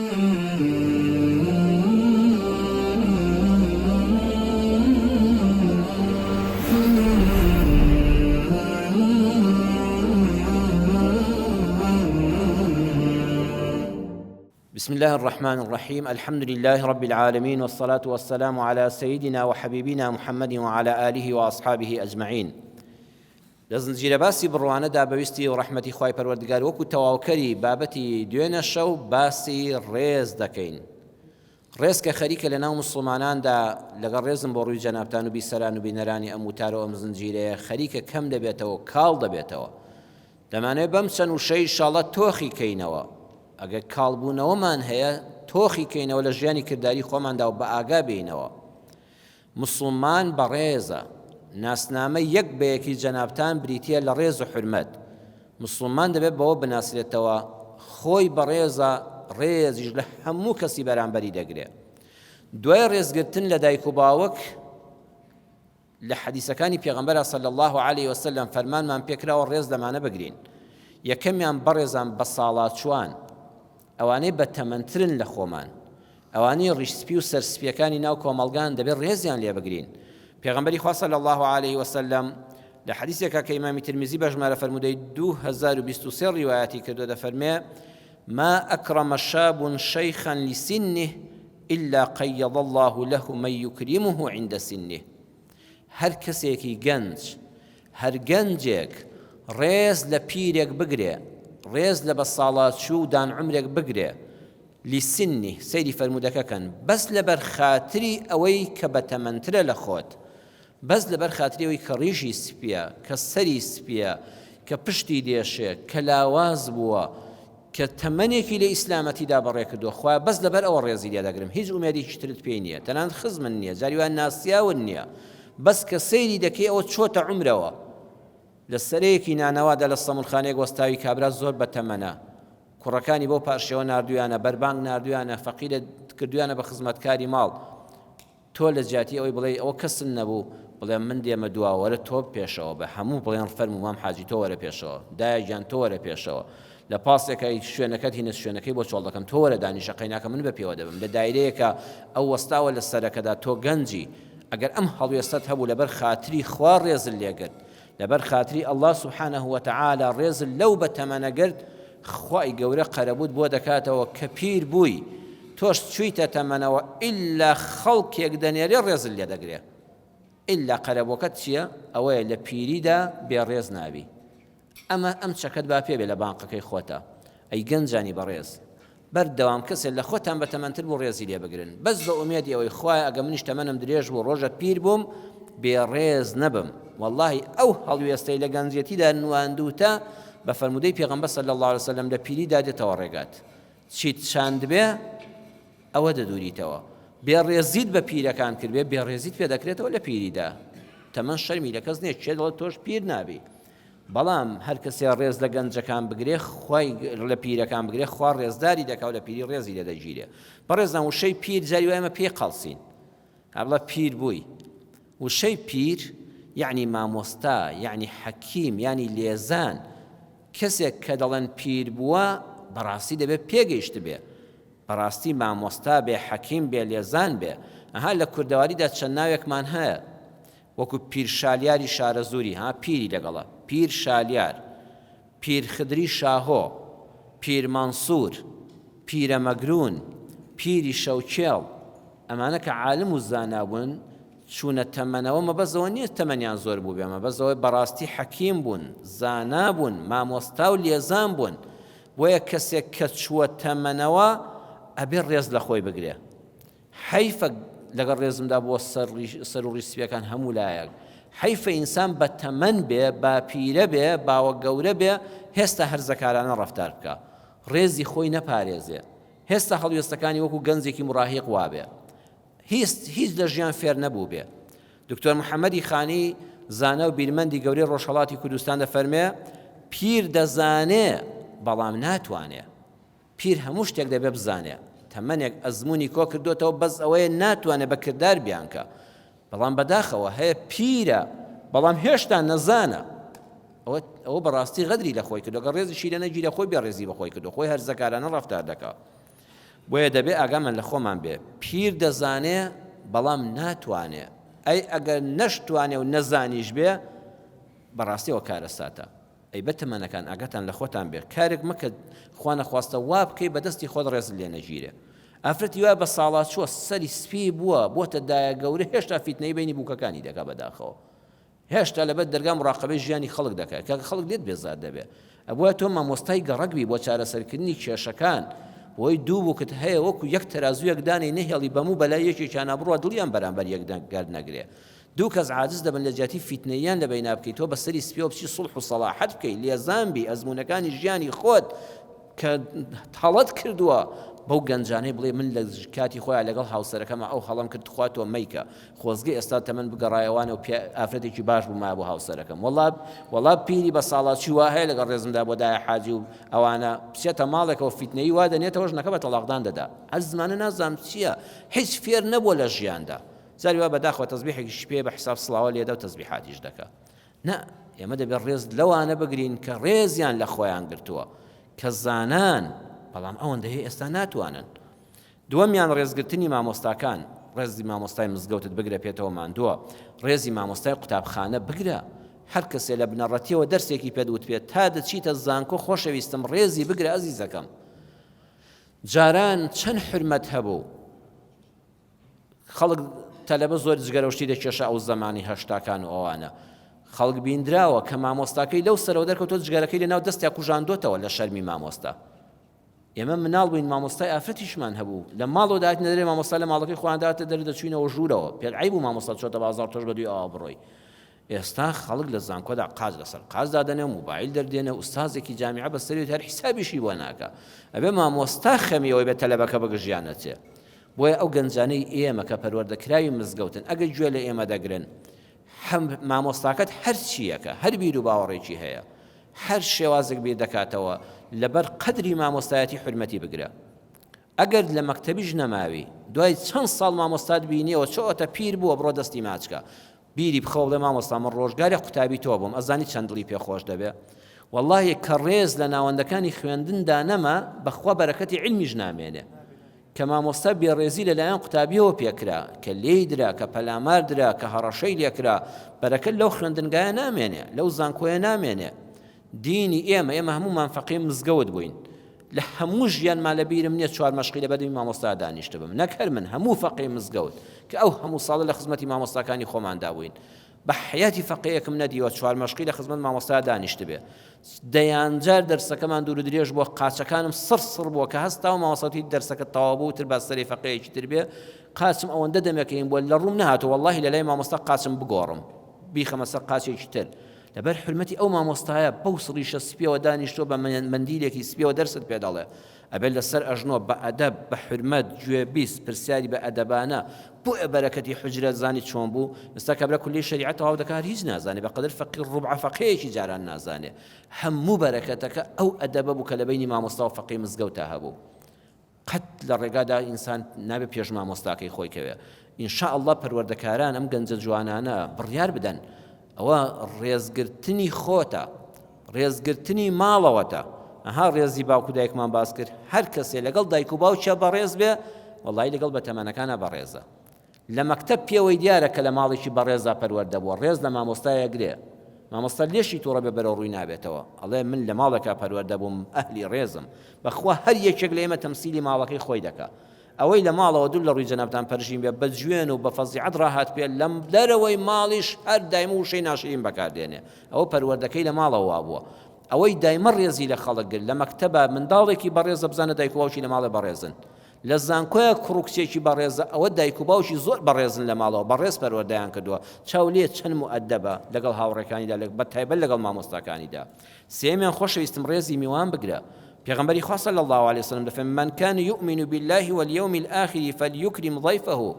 بسم الله الرحمن الرحيم الحمد لله رب العالمين والصلاة والسلام على سيدنا وحبيبنا محمد وعلى آله وأصحابه أجمعين لە زنجیرە باسی بڕوانەدا بە ویستی و ڕەحمەتی خوای پەروەردگار وەکو تەواوکەری بابەتی دوێنێ شەو باسی ڕێز دەکەین. ڕێز کە خەریکە لە ناو موسڵماناندا لەگەڵ ڕێزم بۆ ڕووی جەنابتان و بیسەران و بینەرانی ئەم وتارە و ئەم زنجیرەیە خەریکە کەم دەبێتەوە و کاڵ دەبێتەوە. دەمانەوێت بەم چەند وشەی ئیشاڵڵا تۆخی کەینەوە. ئەگەر کاڵبوونەوەمان هەیە تۆخی کەینەوە لە ژیانی کرداری خۆماندا و بەئاگا بێینەوە. موسڵمان بەڕێزە، ناسنامەی یەک بە یەکی جەنابتان بریتییە لە ڕێز و حورمەت، موسڵمان دەبێت بەوە بناسرێتەوە خۆی بەڕێزە ڕێزیش لە هەموو کەسی بەرامبەری دەگرێ. دوای ڕێزگرتن لە دایک و باوک لە حەدیسەکانی پێغەمبەرا صلی اللە علیە وسلم فەرمانمان پێکراوە ڕێز لەمانە بگرین، یەکەمیان بەڕێزان بەساڵاچوان، ئەوانەی بە تەمەنترن لە خۆمان، ئەوانەی ڕیش سپی و سەر سپیەکانی ناو کۆمەڵگان دەبێت ڕێزیان لێ بگرین. پێغەمبەری خوا صلی اللە علیه وسلم لە حەدیسێکا کە ئیمامی ترمیزی بە ژمارە فەرموودەی 2023 ڕیوایەتی کردووە دەفەرمێ ما أكرم شاب شيخا لسنه إلا قيض الله له من يكرمه عند سنه هەر کەسێکی گەنج، هەر گەنجێک ڕێز لە پیرێک بگرێ، ڕێز لە بەساڵاچوو و دانعومرێک بگرێ، لسنه، سەیری فەرموودەکە کەن، بەس لەبەر خاتری ئەوەی کە بەتەمەنترە لە خۆت، بەس لەبەر خاتری ئەوەی کە ڕیشی سپییە، کە سەری سپییە، کە پشتی دێشێ، کە لاواز بووە، کە تەمەنێکی لە ئیسلامەتیدا بەڕێ کردووە خوایە بەس لەبەر ئەوە ڕێزی لێ دەگرم هیچ ئومێدێکی ترت پێی نییە تەنانەت خزمت نییە جاری وایە ناسیاوت نییە بەس کە سەیری دەکەی ئەوە چۆتە عومرەوە لە سەرەیەکی نانەوادا لە سەمونخانەیەک وەستاوی کابرا زۆر بەتەمەنە کوڕەکانی بۆ پارشێوە ناردویانە بەربانگ ناردویانە فەقیرە کردویانە بە خزمەتکاری ماڵ تۆ لە جیاتی ئەوەی بڵێی ئەوە کەسم نەبوو، بڵێ من دێمە دواوە وەرە تۆ پێشەوە بە، هەموو بڵێن فەرموو مام حاجی تۆ وەرە پێشەوە، دایە گیان تۆ وەرە پێشەوە، لە پاسێکا شوێنەکەت هینە شوێنەکەی بۆ چۆڵ دەکەم تۆ وەرە دانیشە قەیناکە من بە پێوە دەبم، لە دایرەیەکا ئەو وەستاوە لە سەرەکەدا تۆ گەنجی، ئەگەر ئەم هەڵوێستەت هەبوو لەبەر خاتری خوا ڕێزت لێ گرت، لەبەر خاتری اللە سبحانە وتعالی ڕێزت لەو بەتەمەنە گرت خوای گەورە قەرەبووت بۆ دەکاتەوە کە پیر بووی تۆش چوویتە تەمەنەوە ئیلا خەڵکێک دەنێرێ ڕێزت لێ دەگرێ ئیلا قەرەبووەکەت چییە ئەوەیە لە پیریدا بێ ڕێز نابی ئەمە ئەم چەکەت با پێ بێ لە بانقەکەی خۆتە ئەی گەنجانی بەڕێز بەردەوام کەسێ لە خۆتان بەتەمەنتر بوو ڕێزی لێ بگرن بەس بە ئومێدی ئەوەی خوایە ئەگە منیش تەمەنم درێژ بوو ڕۆژە پیر بووم بێ ڕێز نەبم وەڵاهی ئەو هەڵوێستەی لە گەنجێتیدا نواندووتە بە فەرموودەی پێغەمبەر صلی اللە علیه وسلم لە پیریدا دێتەوە ڕێگات چیت چاندبێ ئەوە دەدوریتەوە بێ ڕێزیت بە پیرەکان کردبێ بێ ڕێزیت پێ دەکرێتەوە لە پیریدا تەمەن شەرمی لە کەس نییە کێ دەڵێت تۆش پیر نابی بەڵام هەر کەسێ ڕێز لە گەنجەکان بگرێ خوای لە پیرەکان بگرێ خوا ڕێزداری دەکا و لە پیری ڕێزی لێ دەگیرێ. بەڕێزان وشەی پیر جاری وایە ئێمە پێی قەڵسین. ئەبڵە پیر بووی. وشەی پیر یەعنی مامۆستا، یەعنی حەکیم، یانی لێزان. کەسێک کە دەڵێن پیر بووە بەڕاستی دەبێ پێگەیشتبێ. بەڕاستی مامۆستا بێ، حەکیم بێ، لێزان بێ. ئەها لە کوردەواریدا چەند ناوێکمان هەیە. وەکو پیر شالیاری شارەزووری ها پیری لەگەڵە پیر شالیار پیر خدری شاهۆ پیر مەنسوور پیرە مەگروون پیری شەوکێڵ ئەمانە کە عالم و زانا بوون چوونە تەمەنەوە مەبەست ئەوە نییە تەمەنیان زۆر بووبێ مەبەست ئەوەی بەڕاستی حەکیم بوون زانا بوون مامۆستا و لێزان بوون بۆیە کەسێک کە چووە تەمەنەوە ئەبێ ڕێز لە خۆی بگرێ حەیفە لەگەڵ ڕێزمدا بۆ سەر و ڕیش سپیەکان هەموو لایەک حەیفە ئینسان بە تەمەن بێ باپیرە بێ باوە گەورە بێ هێستا هەرزەکارانە ڕەفتار بکە ڕێزی خۆی نەپارێزێ هێستا هەڵوێستەکانی وەکو گەنجێکی مڕاهیق وابێ هیچ هیچ لە ژیان فێر نەبوو بێ دکتۆر محەممەدی خانی زانا و بیرمەندی گەورەی ڕۆژهەڵاتی کوردستان دەفەرمێ پیر دەزانێ بەڵام ناتوانێ پیر هەموو شتێک دەبێ بزانێ، تەمەنێک ئەزموونی کۆ کردۆتەوە بەس ئەوەیە ناتوانێ بە کردار بیانکا، بەڵام بەداخەوە هەیە پیرە بەڵام هێشتا نەزانە، ئەوە ئەوە بەڕاستی غەدری لە خۆی کردووە، گەر ڕێزیشی لێ نەگیرێ خۆی بێ ڕێزی بە خۆی کردووە، خۆی هەرزەکارانە ڕەفتار دەکا. بۆیە دەبێ ئاگامان لە خۆمان بێ. پیر دەزانێ بەڵام ناتوانێ. ئەی ئەگەر نەشتوانێ و نەزانیش بێ بەڕاستی ئەوە کارەساتە. ئەی بەتەمەنەکان ئاگاتان لە خۆتان بێ. کارێک مەکە خوا نەخواستە وا بکەی بە دەستی خۆت ڕێزت لێ نەگیرێ. ئافرەتی وا بە ساڵاچووە سەری سپی بووە بۆتە دایە گەورە هێشتا فیتنەی بەینی بووکەکانی دەکا بەداخەوە. هێشتا لەبەر دەرگا مڕاقەبەی ژیانی خەڵک دەکات کاکە خەڵک لێت بێزار دەبێ ئەبوایە تۆ مامۆستای گەڕەک بی بۆ چارەسەرکردنی کێشەکان بۆی دوو بوکت هەیە وەکو یەک تەرازوویەک دانێی نەهێڵی بەموو بەلای یەکێکیانا بڕوا دڵیان بەرامبەر یەک گەر نەگرێ دوو کەس عاجز دەبن لە جیاتی فیتنەییان لە بەینا بکەی تۆ بە سەری سپیەوە بچی سوڵح و سەڵاحەت بکەی لێزان بی ئەزموونەکانی ژیانی خۆت کە هەڵەت کردووە بەو گەنجانەی بڵێ من لە کاتی خۆیان لەگەڵ هاوسەرەکەمە ئەو هەڵەم کرد تخوا تۆ مەیکە خۆزگە ئێستا تەمەن بگەڕایەوانە و ئافرەتێکی باش بوومایە بۆ هاوسەرەکەم وەڵا وەڵا پیری بە ساڵاچی وا هەیە لەگەڵ ڕێزمدا بۆ دایە حاجی و ئەوانە بچێتە ماڵێکەوە فیتنەی وا دەنێتەوە ژنەکە بە تەڵاقدان دەدا هەر زمانە نازانم چییە هیچ فێر نەبووە لە ژیاندا جاری وا بەداخەوە تەزبیحێکیش پێ بە حساب سڵاوە لێدا و تەزبیحاتیش دەکا نا ئێمە دەبێت ڕێز لەوانە بگرین کە ڕێزیان لە خۆیان گرتووە کە زانان بەڵام ئەوەندە هەیە ئێستا ناتوانن دووەمیان ڕێزگرتنی مامۆستاکان، ڕێزی مامۆستای مزگەوتت بگرە پێتەوە ماندووە، ڕێزی مامۆستای قوتابخانە بگرە، هەر کەسێ لە بنەڕەتیەوە دەرسێکی پێت وتبێت تا دەچیتە زانکۆ خۆشەویستم ڕێزی بگرە ئەزیزەکەم. جاران چەند حورمەت هەبوو خەڵک تەلەبە زۆر جگەرە و شتی دەکێشا ئەو زەمانی هەشتاکان و ئەوانە خەڵک بیندراوە کە مامۆستاکەی لەو سەرەوە دەرکەوتۆ جگەرەکەی لەناو دەستیا کوژاندۆتەوە لە شەرمی مامۆستا. ئێمە مناڵ بووین مامۆستای ئافرەتیشمان هەبوو لە ماڵەوە دەهاتینە دەرێ مامۆستا لە ماڵەکەی خۆیان دەهاتە دەرێ دەچووینەوە ژوورەوە پێت عەیب بوو مامۆستا چۆتە بازاڕ تۆش بەدووی ئەوا بڕۆی ئێستا خەڵک لە زانکۆدا قاچ لەسەر قاچ دادەنێ و موبایل دەردێنێ و ئوستازێکی جامیعە بەسەریەتی هەر حیسابیشی بۆ ناکا ئەبێ مامۆستا خەمی ئەوەی بێ تەلەبەکە بەگژیان نەچێ بۆیە ئەو گەنجانەی ئێمە کە پەروەردەکراوی مزگەوتن ئەگەر گوێ لە ئێمە دەگرن مامۆستاکەت هەرچییەکە هەر بیر و باوەڕێکی هەیە هەر شێوازێک بیر دەکاتەوە لەبەر قەدری مامۆستایەتی حورمەتی بگرە ئەگەر لە مەکتەبیش نەماوی دوای چەند ساڵ مامۆستات بینیەوە چۆتە پیر بووە بڕۆ دەستی ماچکە بیری بخەوە بڵێ مامۆستا من ڕۆژگارێ قوتابی تۆ بووم ئەزانی چەند دڵی پێ خۆش دەبێ واللهی کە ڕێز لە ناوەندەکانی خوێندندا نەما بەخوا بەرەکەتی علمیش نامێنێ کە مامۆستا بێڕێزی لەلایەن قوتابیەوە پێکرا، کە لێی درا، کە پەلامار درا، کە هەڕەشەی لێکرا، بەرەکەت لەو خوێندنگایە نامێنێ، لەو زانکۆیە نامێنێ. دینی ئێمە، ئێمە هەموومان فەقێی مزگەوت بووین. لە هەموو ژیانما لە بیرم نییە چوار مەشقی لەبەر دەمی مامۆستا دانیشتبم. نەک هەر من، هەموو فەقێی مزگەوت، کە ئەو هەموو ساڵە لە خزمەتی مامۆستاکانی خۆماندا بووین. بە حەیاتی فەقێیەکم نەدیوە چوارمەشقی لە خزمەت مامۆستا دانیشتبێ. دەیان جار دەرسەکەمان دوور و درێژ بووە، قاچەکانم سڕ سڕ بووە، کە هەستاوم مامۆستا وتی دەرسەکەت تەواو بوو تر با سەرێ فەقێیەکی تر بێ، قاچم ئەوەندە دەمێکەیم بووە لە ڕووم نەهاتووە وەڵڵاهی لە لای مامۆستا قاچم بگۆڕم بیخەمە سەر قاچێکی تر. لەبەر حورمەتی ئەو مامۆستایە بەو سڕیشە سپیەوە دانیشتووە بە مەندیلێکی سپیەوە دەرست پێ دەڵێ. ئەبێت لەسەر ئەژنۆ بە ئەدەب بە حورمەت گوێ بیست پرسیاری بە ئەدەبانە بۆیە بەرەکەتی حوجرە زانی چۆن بوو ئێستا کابرا کولیەی شەریعە تەواو دەکا هەر هیچ نازانێ بەقەدەر فەقیر ڕوبعە فەقێیەکی جاران نازانێ هەموو بەرەکەتەکە ئەو ئەدەبە بوو کە لە بەینی مامۆستا و فەقێی مزگەوتا هەبوو قەت لە ڕێگادا ئینسان نابێ پێش مامۆستاکەی خۆی کەوێ ان شاء اللە پەروەردەکاران ئەم گەنجە جوانانە بڕیار بدەن ئەوە ڕێزگرتنی خۆتە ڕێزگرتنی ماڵەوەتە ئەها ڕێزی باوک و دایکمان باس کرد هەر کەسێ لەگەڵ دایک و باوکیا بەڕێز بێ وەڵی لەگەڵ بەتەمەنەکانە بەڕێزە لە مەکتەب پێوەی دیارە کە لە ماڵێکی بەڕێزا پەروەردە بووە ڕێز لە مامۆستایە گرێ مامۆستا لێشی توڕە بێ بەرەو ڕووی نابێتەوە ئەڵێ من لە ماڵێکا پەروەردە بووم ئەهلی ڕێزم بەخوا هەر یەکێک لە ئێمە تەمسیلی ماڵەکەی خۆی دەکا ئەوەی لە ماڵەوە دوور لە ڕووی جەنابتان پەرژین بێ بە جوێن و بە فەزیعەت ڕاهات پێ لەم دەرەوەی ماڵیش هەر دایمە وشەی ناشرین بەکار دێنێ ئەوە پەروەردەکەی لە ماڵەوە وابووە ئەوەی دایمە ڕێزی لە خەڵک گرت لە مەکتەبە منداڵێکی بەڕێزە بزانە دایک و باوکی لە ماڵێ بەڕێزن لە زانکۆیە کوڕ و کچێکی بەڕێزە ئەوە دایک و باوکی زۆر بەڕێزن لە ماڵەوە بەڕێز پەروەردەیان کردووە چاو لێ چەند موئەدەبە لەگەڵ هاوڕێکانیدا بە تایبەت لەگەڵ مامۆستاکانیدا سێیەمیان خۆشەویستم ڕێزی میوان بگرە پێغەمبەری خوا صلی اللە علیه وسلم دەفەرمێ من کان یؤمن بالله والیوم الآخر فلیکرم ضیفه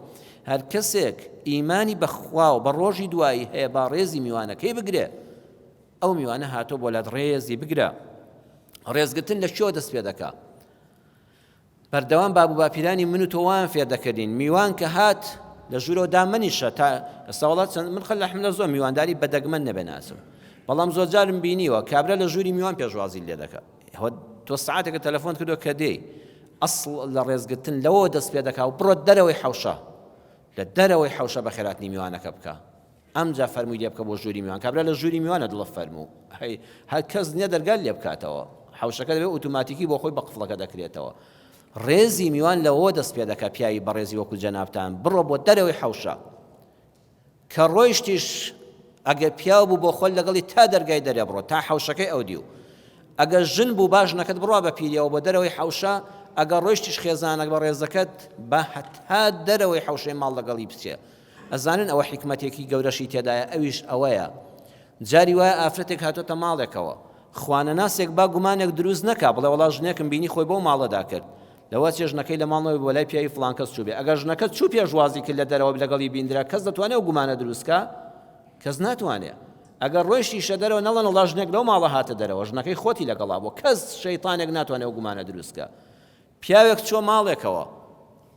هەر کەسێک ئیمانی بە خوا و بە ڕۆژی دوایی هەیە با ڕێزی میوانەکەی بگرێ ئەو میوانە هاتۆ بۆ لات ڕێزی بگرە ڕێزگرتن لە کوێوە دەست پێ دەکا بەردەوام باب و باپیرانی من و تۆ وایان فێر دەکردین میوان کە هات لە ژوورەوە دامەنیشە تا ئێستا وڵا چەند من خەل لەحملە زۆر میوانداری بە دەگمەن نەبێ ناسم بەڵام زۆرجارم بینیوە کابرا لە ژووری میوان پێشوازی لێ دەکا تۆ سعاتێکە تەلەفۆن کردووە کە دێی. ئەسڵ لە ڕێزگرتن لەوەوە دەست پێ دەکا و بڕۆ دەرەوەی حەوشە، لە دەرەوەی حەوشە بەخێرهاتنی میوانەکە بکە. ئەمجا فەرمووی لێ بکە بۆ ژووری میوان. کابرا لە ژووری میوانە دڵە فەرموو. هەی هەر کەس نییە دەرگات لێ بکاتەوە. حەوشەکە دەبێ ئوتوماتیکی بۆ خۆی بە قفڵەکە دەکرێتەوە. ڕێزی میوان لەوەوە دەست پێ دەکا پیاوی بەڕێزی وەکوو جەنابتان بڕۆ بۆ دەرەوەی حەوشە. کە ڕۆیشتیش ئەگەر پیاو بوو بۆ خۆت لەگەڵی تا دەرگای دەرێ بڕۆ تا حەوشەکەی ئەو دیو ئەگەر ژن بوو با ژنەکەت بڕوا بە پیریەوە بۆ دەرەوەی حەوشە ئەگەر ڕۆیشتیش خێزانەک بە ڕێزەکەت با هەتا دەرەوەی حەوشەی ماڵ لەگەڵی بچێ ئەزانن ئەوە حیکمەتێکی گەورەشی تێدایە ئەویش ئەوەیە جاری وایە ئافرەتێک هاتۆتە ماڵێکەوە خوانەناسێک با گومانێک دروست نەکا بڵێ وەڵا ژنێکم بینی خۆی بەو ماڵەدا کرد لەوە چێ ژنەکەی لە ماڵ نەبێ بۆ لای پیاوی فڵان کەس چووبێ ئەگەر ژنەکە چوو پێشوازی کرد لە دەرەوە لەگەڵی بیندرا کەس دەتوانێ ئەو گومانە دروست کا؟ کەس ناتوانێ ئەگەر ڕۆیشتیشە دەرەوە نەڵێن وەڵا ژنێک لەو ماڵە هاتە دەرەوە ژنەکەی خۆتی لەگەڵا بووە کەس شەیتانێک ناتوانێ ئەو گومانە دروست کا پیاوێک چووە ماڵێکەوە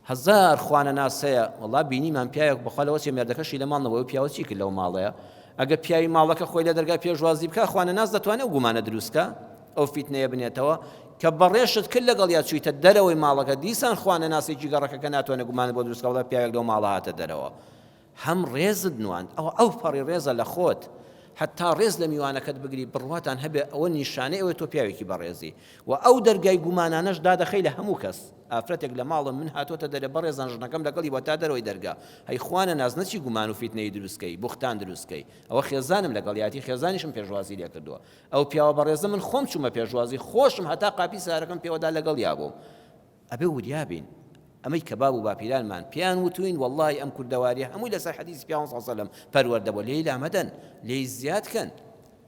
هەزار خوانەناس هەیە وەڵا بینیمان پیاوێک بەخوا لەوە چێ مێردەکەشی لە ماڵ نەبوو ئەو پیاوە چی کرد لەو ماڵەیە ئەگەر پیاوی ماڵەکە خۆی لە دەرگای پێشوازی بکا خوانەناس دەتوانێت ئەو گومانە دروست کا ئەو فیتنەیە بنێتەوە کە بەڕێشت کرد لەگەڵ یا چوویتە دەرەوەی ماڵەکە دیسان خوانەناسێکی گەڕەکەکە ناتوانێت گومانت بۆ دروست کا وەڵا پیاوێک لەو ماڵە هاتە دەرەوە هەم ڕێزت نواند ئەوە ئەو پەڕی ڕێزە لە خۆت هەتا ڕێز لە میوانەکەت بگری بڕواتان هەبێ ئەوە نیشانەی ئەوەی تۆ پیاوێکی بەڕێزی و ئەو دەرگای گومانانەش دادەخەی لە هەموو کەس ئافرەتێک لە ماڵم من هاتۆتە دەرێ بەڕێزان ژنەکەم لەگەڵی بۆ تا دەرەوەی دەرگا هەی خوانە ناز نەچی گومان و فیتنەی دروستکەی بوختان دروستکەی ئەوە خێزانم لەگەڵیاتی خێزانیشم پێشوازی لێکردووە ئەو پیاوە بەڕێزە من خۆم چوومە پێشوازی خۆشم هەتا قاپی سارەکەم پێوەدا لەگەڵیا بووم ئەبێ وریا بین ئەمەی کە باب و باپیرانمان پێیان وتوین وەڵڵاهی ئەم کوردەواریە هەمووی لەسەر حەدیسی پیاوان صلی اللە علیە وسلم پەروەردە بووە لێی لامەدەن لێی زیاد کەن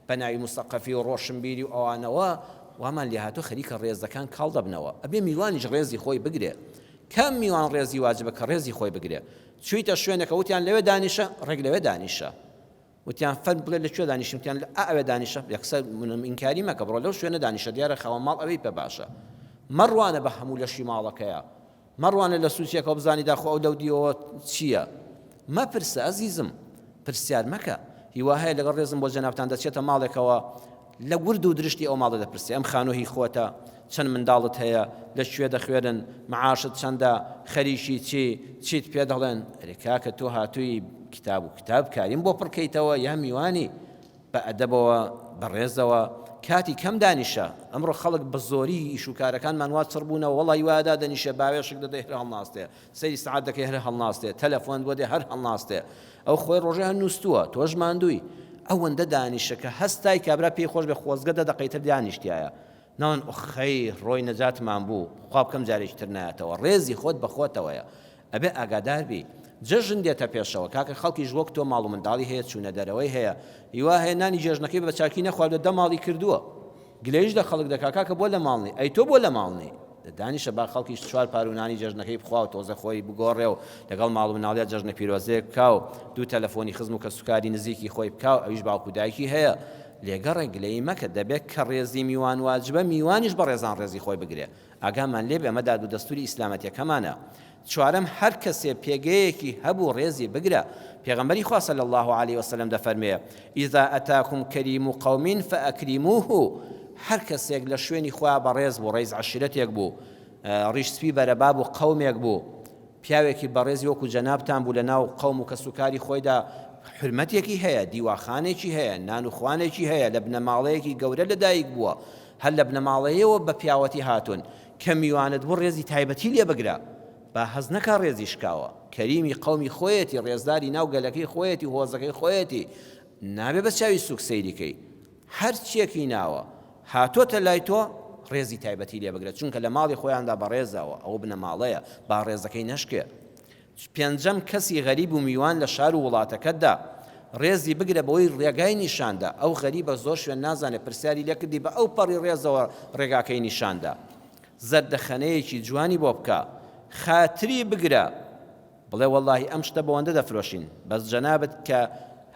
بە ناوی موسەقەفی و ڕۆشنبیری و ئەوانەوە وامان لێهاتوو خەریکە ڕێزەکان کاڵ دەبنەوە ئەبێ میوانیش ڕێزی خۆی بگرێ کام میوان ڕێزی واجبە کە ڕێزی خۆی بگرێ چوویتە شوێنەکە وتیان لەوێ دانیشە ڕێک لەوێ دانیشە وتیان فەرم بڵێ لە کوێ دانیشم وتیان لە ئەوێ دانیشە یەکسەر منم ئینکاری مەکە بڕۆ لەو شوێنە دانیشە دیارە خاوەن ماڵ ئەوەی پێ باشە مەڕوانە بە هەموو لەشی ماڵەکەیە مەڕوانە لە سوچێکەوە بزانی داخۆ ئەو لەو دیوەوە چییە مەپرسە ئەزیزم پرسیار مەکە هیوا هەیە لەگەڵ ڕێزم بۆ جەنابتان دەچێتە ماڵێکەوە لە ورد و درشتی ئەو ماڵە دەپرسێ ئەم خانوو هی خۆتە؟ چەند منداڵت هەیە؟ لە کوێ دەخوێنن؟ معاشت چەندە؟ خەریکی چی؟ چیت پێ دەڵێن؟ ئەرێ کاکە تۆ هاتووی کتاب و کتاب کاریم بۆ پڕ کەیتەوە یا میوانی؟ بە ئەدەبەوە، بە ڕێزەوە، کاتی کەم دانیشە. ئەمڕۆ خەڵک بە زۆری ئیش و کارەکانمان وا چڕ بوونەوە وەڵای وا دادەنیشێ باوێشک دەدەی هەر هەڵناستێ. سەیری سەعات دەکەی هەر هەڵناستێ تەلەفۆنت بۆ دێ هەر هەڵناستێ ئەو خۆی ڕۆژێ هەر نووستووە تۆش ماندووی ئەوەندە دانیشە کە هەستای کابرا پێی خۆش بێ خۆزگە دە دەقەی تر دانیشتایە ناڵێن ئۆخەی ڕۆی نەجاتمان بوو خوا بکەم جارێکی تر نایەتەوە ڕێزی خۆت بە خۆتەوەیە ئەبێ ئاگادار بی جەژن دێتە پێشەوە کاکە خەڵکیش وەک تۆ ماڵ و منداڵی هەیە چوونە دەرەوەی هەیە هیوا هەیە نانی جێژنەکەی بە چاکی نەخواردوە دە ماڵی کردووە گلەییش لە خەڵک دەکا کاکە بۆ لە ماڵ نی ئەی تۆ بۆ لە ماڵ نی دە دانیشە با خەڵکیش چوار پارو نانی جەژنەکەی بخوا و تۆزە خۆی بگۆڕێ و لەگەڵ ماڵ و مناڵیا جەژنە پیرۆزەیەک بکا و دوو تەلەفۆنی خزم و کەسوکاری نزیکی خۆی بکا و ئەویش باوک و دایکی هەیە لێگەڕێ گلەیی مەکە دەبێ کە ڕێزی میوان واجبە میوانیش بەڕێزان ڕێزی خۆی بگرێ ئاگامان لێبێ ئەمە داد و دەستوری ئیسلامەتیەکەمانە چوارەم، هەر کەسێ پێگەیەکی هەبوو ڕێزی بگرە، پێغەمبەری خوا صلی اللە علیە وسلم دەفەرموێ، اذا اتاکم کریم قوم فاکرموه، هەر کەسێک لە شوێنی خۆیا بەڕێز بوو، ڕەئیس عەشیرەتێک بوو، ڕیش سپی بەرەباب و قەومێک بوو، پیاوێکی بەڕێزی وەکو جەنابتان بوو لە ناو قەوم و کەسوکاری خۆیدا حورمەتێکی هەیە، دیواخانێکی هەیە، نان و خوانێکی هەیە، لە بنەماڵەیەکی گەورە لەدایک بووە، هەر لە بنەماڵەیەوە بە پیاوەتی هاتوون، کە میوانت بوو ڕێزی تایبەتی لێ بگرە با هەست نەکا ڕێزی شکاوە، کەریمی قەومی خۆیەتی، ڕێزداری ناو گەلەکەی خۆیەتی و هۆزەکەی خۆیەتی، نابێ بە چاوی سووک سەیری کەی، هەرچیەکی ناوە هاتۆتە لای تۆ ڕێزی تایبەتی لێ بگرە، چونکە لە ماڵی خۆیاندا بەڕێزە و ئەوە بنەماڵەیە، با ڕێزەکەی نەشکێ. پێنجەم، کەسی غەریب و میوان لە شار و وڵاتەکەتدا، ڕێزی بگرە بەوەی ڕێگای نیشاندا، ئەو غەریبە زۆر شوێن نازانێ پرسیاری لێکردی بە ئەو پەڕی ڕێزەوە ڕێگاکەی نیشاندا، زەردەخەنەیەکی جوانی بۆ بکە، خاتری بگرە، بڵێ وەڵاهی ئەم شتە بەوەندە دەفرۆشین، بەس جەنابت کە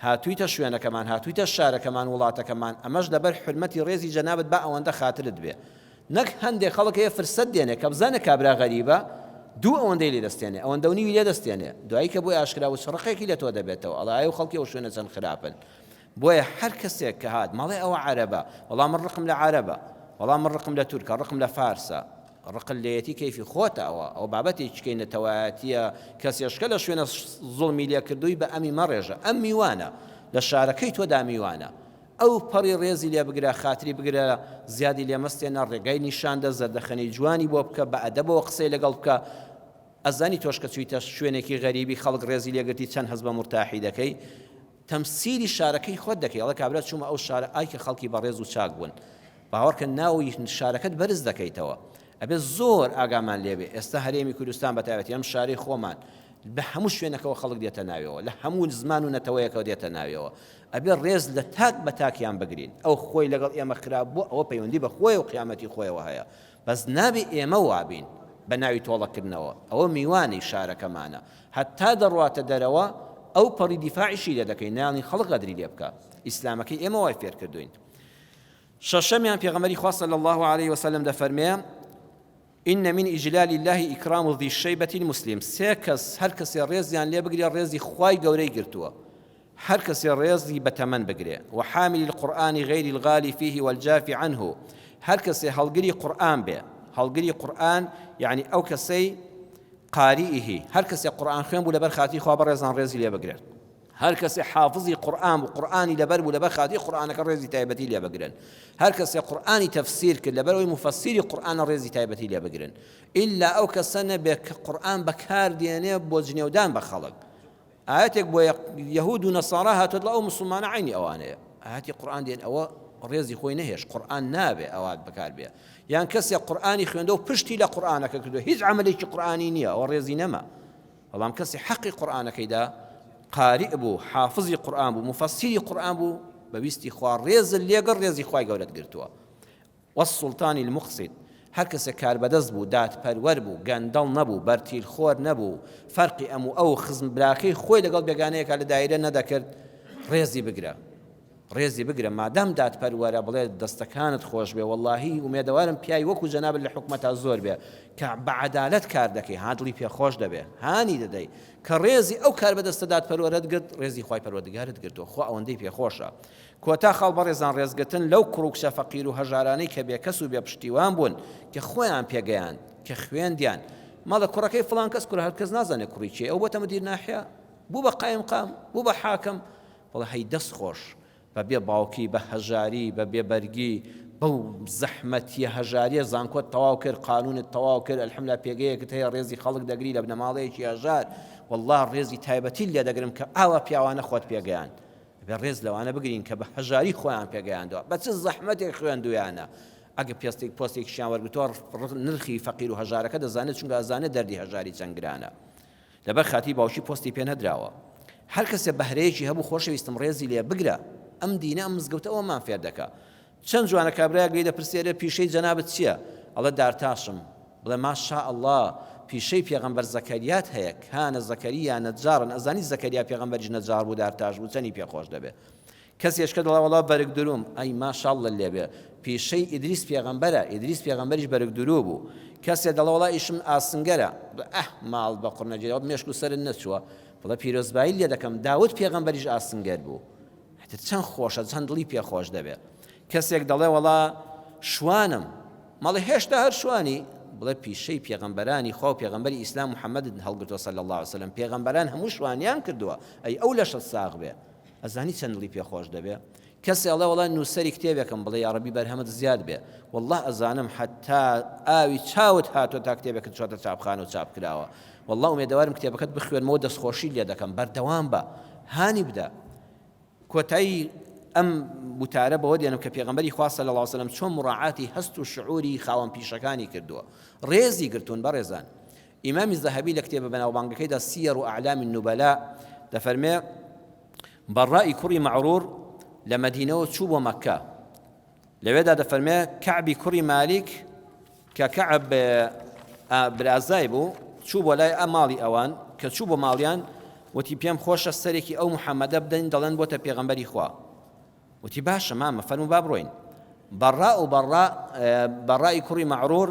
هاتوویتە شوێنەکەمان، هاتوویتە شارەکەمان، وڵاتەکەمان، ئەمەش لەبەر حورمەتی ڕێزی جەنابت با ئەوەندە خاترت بێ. نەک هەندێ خەڵک هەیە فرسەت دێنێ کە بزانێ کابرا غەریبە دوو ئەوەندەی لێ دەستێنێ ئەوەندە و نیوی لێ دەستێنێ دوایی کە بۆی ئاشکرا بوو چ ڕقێکی لە تۆ دەبێتەوە ئەڵێ ئای و خەڵکی ئەو شوێنە چەند خراپن بۆیە هەر کەسێک کە هات مەڵێ ئەوە عەرەبە وەڵا من ڕقم لە عەرەبە وەڵا من ڕقم لە تورکە ڕقم لە فارسە. ڕقت لێیەتی کەیفی خۆتە ئەوە ئەوە بابەتێکیکەی نەتەوایەتیە کەسێشکە لە شوێنە زوڵمی لێکردووی بە ئەمی مەڕێژە ئەم میوانە لە شارەکەی تۆدا میوانە ئەو پەڕی ڕێزی لێ بگرە خاتری بگرە زیادی لێ مەستێنە ڕێگای نیشاندە زەردەخەنەی جوانی بۆ بکە بە ئەدەبەوە قسەی لەگەڵ بکە ئەزانی تۆش کە چوویتە شوێنێکی غەریبی خەڵک ڕێزی لێگرتی چەند هەست بە مورتاحی دەکەی تەمسیلی شارەکەی خۆت دەکەی ئەڵێ کابرا چوومە ئەو شارە ئای کە خەڵکی بەڕێز و چاک بوون باوەڕکە ناوی شارەکەت بەرز دەکەیتەوە ئەبێ زۆر ئاگامان لێبێ ئێستا هەرێمی کوردستان بە تایبەتی ئەم شارەی خۆمان بە هەموو شوێنەکەوە خەڵک دێتە ناویەوە لە هەموو زمان و نەتەوەیەکەوە دێتە ناویەوە ئەبێ ڕێز لە تاک بە تاکیان بگرین ئەو خۆی لەگەڵ ئێمە خراپ بوو ئەوە پەیوەندی بە خۆی و قیامەتی خۆیەوە هەیە بەس نابێ ئێمە وابین بە ناوی تۆڵەکردنەوە ئەوە میوانی شارەکەمانە هەتا دەڕواتە دەرەوە ئەو پەڕی دیفاعیشی لێ دەکەین نایەڵین خەڵک غەدری لێ بکا ئیسلامەکەی ئێمە وای فێر کردوین شەشەمیان پێغەمبەری خوا صلی الله علیه وسلم دەفەرمێ إن من إجلال الله إكرام ذي الشيبة المسلم سێ کەس هەر کەسێ ڕێزیان لێ بگرێ ڕێزی خوای گەورەی گرتووە هەر کەسێ ڕێزی بەتەمەن بگرێ وحامل القرآن غير الغالي فيه والجافي عنه هەر کەسێ هەڵگری قورئان بێ هەڵگری قورئان یعنی ئەو کەسەی قاریئه هەر کەسێ قورئان خوێن بوو لەبەر خاتری خوا بەڕێزان ڕێزی لێ بگرن هەر کەسێ حافظی قورئان بوو قورئانی لەبەر بوو لەبەر خاتری قورئانەکە ڕێزی تایبەتی لێ بگرن هەر کەسێ قورئانی تەفسیر کرد لەبەر ئەوەی مفەسیری قورئانە ڕێزی تایبەتی لێ بگرن ئیلا ئەو کەسە نەبێت کە قورئان بەکار دێنێ بۆ جنێودان بە خەڵک ئایەتێک بۆ یەهود و نەسارا هاتووە دڵ ئەو موسڵمانە عەینی ئەوانەیە ئایەتی قورئان دێن ئەوە ڕێزی خۆی نەهێشت قورئان نابێ ئەوات بەکار بێ یان کەسێک قورئانی خوێندەوە پشتی لە قورئانەکە کردو هیچ عەمەلێکی قورئانی نییە ئەوە ڕێزی نەما بەڵام کەسی حەقی قورئانەکەیدا قاری بوو حافظی قورئان بوو مفسری قورئان بوو بە ویستی خوا ڕێزت لێگەڕ ڕێزی خوای گەورەت گرتووە والسلطان المقسط، هەر کەسێک کاربەدەست بوو، دادپەروەر بوو، گەندەڵ نەبوو، بەرتیل خۆر نەبوو، فەرقی ئەم و ئەو و خزم براکەی خۆی لەگەڵ بێگانەیەکا لە دایرە نەدەکرد، ڕێزی بگرە. ڕێزی بگرە، مادام دادپەروەرە بڵێ دەستەکانت خۆش بێ، وەڵاهی ئومێدەوارم پیاوی وەکو جەنابت لە حکومەتا زۆر بێ کە بە عەدالەت کار دەکەی، ها دڵی پێ خۆش دەبێ، هانی دەدەی، کە ڕێزی ئەو کاربەدەستە دادپەروەرەت گرت، ڕێزی خوای پەروەردگارت گرتووە، خوا ئەوەندەی پێ خۆشە. کۆتا خاڵ بەڕێزان ڕێزگرتن لەو کوڕ و کچە فەقیر و هەژارانەی کە بێکەس و بێ پشتیوان بوون کە خۆیان پێگەیاند کە خوێندیان مەڵێ کوڕەکەی فڵان کەس کورە هەرکەس نازانێ کوڕی کێ ئەو بۆتە مدیر ناحیە بوو بە قایمقام بوو بە حاکم بەڵێ هەی دەست خۆش بە بێ باوکی بە هەژاری بە بێ بەرگی بەو زەحمەتیە هەژاریە زانکۆت تەواو کرد قانونت تەواو کرد الحمدلله پێگەیەکت هەیە ڕێزی خەڵک دەگری لە بنەماڵەیەکی هەژار والله ڕێزی تایبەتی لێ دەگرم کە ئاوا پیاوانە خۆت پێگەیاند ئەبێ ڕێز لەوانە بگرین کە بە هەژاری خۆیان پێگەیاندوە بە چ زەحمەتێک خوێندویانە ئەگە پێستێک پۆستێکیشیان وەرگتووە نرخی فەقیر و هەژارەکە دەزانێت چونکە ئەزانێت دەردی هەژاری چەند گرانە لەبەر خاتی باوکی پۆستی پێ نەدراوە هەر کەسێ بەهرەیەکی هەبوو خۆشەویستم ڕێزی لێ بگرە ئەم دینە ئەم مزگەوتە ئەوەمان فێر دەکا چەند جوانە کابرایەک لێی دەپرسی ئەرێ پیشەی جەنابت چیە؟ ئەڵێ دارتاشم. بڵێ ما شاء اللە پیشەی پێغەمبەر زەکەریات هەیە، کان زکریا نجارا، ئەزانی زەکەریا پێغەمبەریش نەجار بوو دارتاش بوو چەنی پێ خۆش دەبێ. کەسێش کە دەڵێ وەڵا بەرگ دروم، ئەی ما شاء اللە لێ بێ پیشەی ئیدریس پێغەمبەرە، ئیدریس پێغەمبەریش بەرگ دروو بوو. کەسێ دەڵێ وەڵا ئیشم ئاسنگەرە، بڵێ ئەه ماڵ بە قوڕنەگیرا مێشک و سەرت نەچووە؟ بڵێ پیرۆزبایی لێ دەکەم داود پێغەمبەریش ئاسنگەر بوو. ئیتر چەند خۆشە چەند دڵی پێ خۆش دەبێ کەسێک دەڵێ وەڵا شوانم مەڵێ هێشتا هەر شوانی بڵێ پیشەی پێغەمبەرانی خوا و پێغەمبەری ئیسلام محەممەدت هەڵگرتووە صلی الله علیه وسلم پێغەمبەران هەموو شوانیان کردووە ئەی ئەو لەشت ساغ بێ ئەزانی چەند دڵی پێ خۆش دەبێ کەسێ ئەڵێ وەڵا نووسەری کتێبێکم بڵێ یاڕەبی بەرهەمت زیاد بێ والله ئەزانم حتا ئاوی چاوت هاتووە تا کتێبێکت چۆتە چاپخانە و چاپ کراوە والله ئومێدەوارم کتێبەکەت بخوێنمەوە دەستخۆشی لێ دەکەم بەردەوام بە هانی بدە. کۆتایی ئەم وتارە بەوە دێنم کە پێغەمبەری خوا صلی اللە علیە وسلم چۆن مراعاتی هەست و شعوری خاوەن پیشەکانی کردووە ڕێزی گرتوون بەڕێزان ئیمامی زەهەبی لە کتێبە بەناوبانگەکەیدا سیەر و ئەعلامی النوبەلاء دەفەرمێ بەڕائی کوڕی مەعرور لە مەدینەوە چوو بۆ مەککە لەوێدا دەفەرمێ کەعبی کوڕی مالیک کە کەعب برازای بوو چوو بۆ لای ئە ماڵی ئەوان کە چوو بۆ ماڵیان وتی پێم خۆشە سەرێکی ئەو محەممەدە بدەین دەڵێن بۆتە پێغەمبەری خوا وتی باشە مامە فەرموو با بڕۆین بەڕا و بەڕا بەڕای کوڕی مەعرور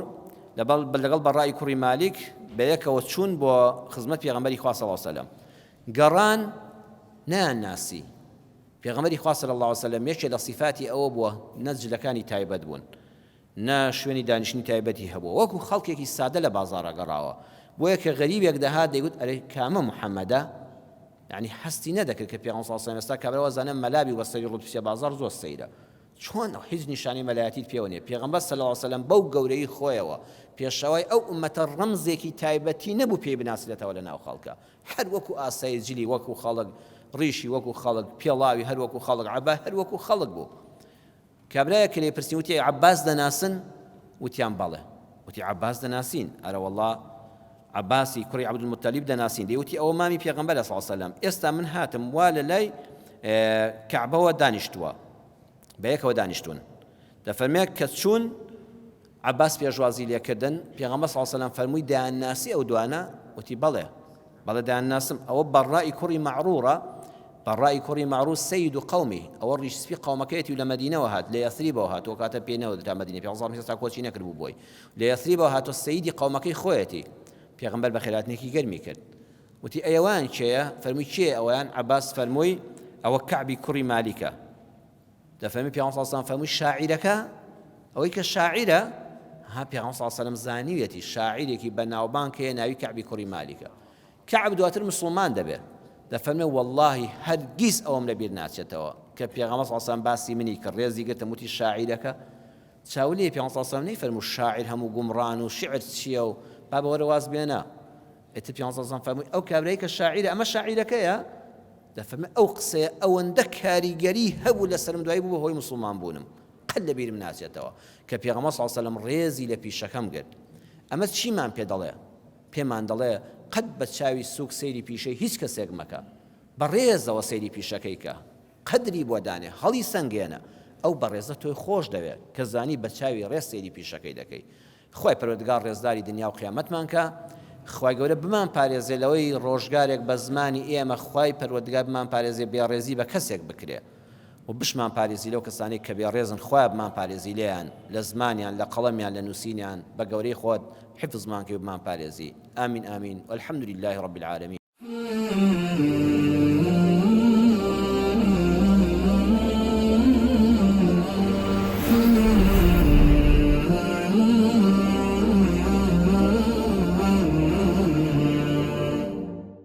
لەگەڵ بەڕای کوڕی مالیک بەیەکەوە چوون بۆ خزمەت پێغەمبەری خوا صلی الله علیه وسلم گەڕان نایان ناسی پێغەمبەری خوا صلی اللە علیە وسلم یەکێ لە سیفاتی ئەوە بووە نە جلەکانی تایبەت بوون. نە شوێنی دانیشتنی تایبەتی هەبووە، وەکو خەڵکێکی سادە لە بازاڕا گەڕاوە، بۆیە کە غەریبێک دەهات دەیگوت ئەرێ کامە محەمەدە؟ یەعنی هەستی نەدەکرد کە پێغەمبەر صلی اللە علیە و سلم ئێستا کابرا وازانێ مەلا بی و بەسەری ڕووت بچیە بازاڕ زۆر سەیرە چۆن هیچ نیشانەی مەلایەتیت پێوە نیە پێغەمبەر صلی اللە علیە و سلم بەو گەورەیی خۆیەوە پێشەوای ئەو ئوممەتە ڕەمزێکی تایبەتی نەبوو پێی بناسرێتەوە لە ناو خەڵکە هەر وەکو ئاسایی جلی وەکو خەڵک ڕیشی وەکو خەڵک پێڵاوی هەر وەکو خەڵک عەبای هەر وەکو خەڵک بوو کابرایەک کە لێی پرسین وتی ئەی عەباس دەناسن؟ وتیان بەڵێ. وتی عەباس دەناسین؟ ئەرەوەڵڵا عەباسی کوڕی عەبدولموتەلیب دەناسین. دەی وتی ئەوە مامی پێغەمبەرە صلی اللە علیە وسلم. ئێستا من هاتم وا لە لای کەعبەوە دانیشتووە. بەیەکەوە دانیشتوون. دەفەرمێ کە چوون عەباس پێشوازی لێکردن، پێغەمبەر صلی اللە علیە وسلم فەرمووی دەیانناسی ئەو دوانە؟ وتی بەڵێ. بەڵێ دەیانناسم، ئەوە بەڕڕائی کوڕی مەعڕوڕە، بەڕڕائی کوڕی مەعڕوڕ سەید قەومی، ئەوە ڕیش سپی قەومەکەیەتی و لە مەدینەوە هات، لە یەثریبەوە هات، ئەو کاتە پێی نەوترا مەدینە، پێغەمبەر صلی اللە علیە وسلم هێستا کۆچی نەکردبوو بۆی، لە یەثریبەوە هاتووە سەیدی قەومەکەی خۆیەتی، پێغەمبەر بەخێرهاتنێکی گەرمی کرد، وتی ئەی ئەوەیان کێیە؟ فەرمووی کێیە ئەوەیان؟ عەباس فەرمووی ئەوە کەعبی کوڕی مالیکە. دەفەرمی پێغەمبەر صلی اللە علیە وسلم فەرمووی شاعیرەکە ئەوەی کە شاعیرە ها پێغەمبەر صلی اللە علیه وسلم زانیویەتی شاعیرێکی بەناوبانگ هەیە ناوی کەعبی کوڕی مالیکە کەعب دواتر مسوڵمان دەبێت دەفەرمێ واللهی هەرگیز ئەوەم لەبیر ناچێتەوە کە پێغەمبەر صلی اللە علیه وسلم باسی منی کرد ڕێزی گرتم وتی شاعیرەکە چاو لێ پێغەمبەر صلی اللە علیه وسلم نەیفەرموو شاعیر هەموو گومڕان و شعر چییە و بابە وەرە واز بێنە ئیتر پێغەمبەر صلی اللە علیه وسلم فەرمووی ئەو کابرای کە شاعیرە ئەمە شاعیرەکەیە دەفەرمێ ئەو قسەیە ئەوەندە کاریگەری هەبوو لەسەرم دوایی بوو بە هۆی موسڵمان بوونم قەت لەبیرم ناچێتەوە کە پێغەمبەر صلی اللە علیه وسلم ڕێزی لە پیشەکەم گرت ئەمە چیمان پێ دەڵێ پێمان دەڵێ قەت بە چاوی سوک سەیری پیشەی هیچ کەسێک مەکە بە ڕێزەوە سەیری پیشەکەی کە قەدری بۆ دانێ هەڵی سەنگێنە ئەو بەڕێزە تۆی خۆش دەوێ کە زانی بە چاوی ڕێز سەیری پیشەکەی دەکەی خوای پەروەردگار ڕێزداری دنیا و قیامەتمان کا خوای گەورە بمان پارێزێ لەوەی ڕۆژگارێک بە زمانی ئێمە خوای پەروەردگار بمان پارێزێ بێڕێزی بە کەسێک بکرێ و بشمان پارێزی لەو کەسانەی کە بێڕێزن خوایە بمان پارێزی لێیان لە زمانیان لە قەڵەمیان لە نووسینیان بە گەورەی خۆت حفظمان کەی و بمان پارێزی آمین آمین والحمد لله رب العالمین.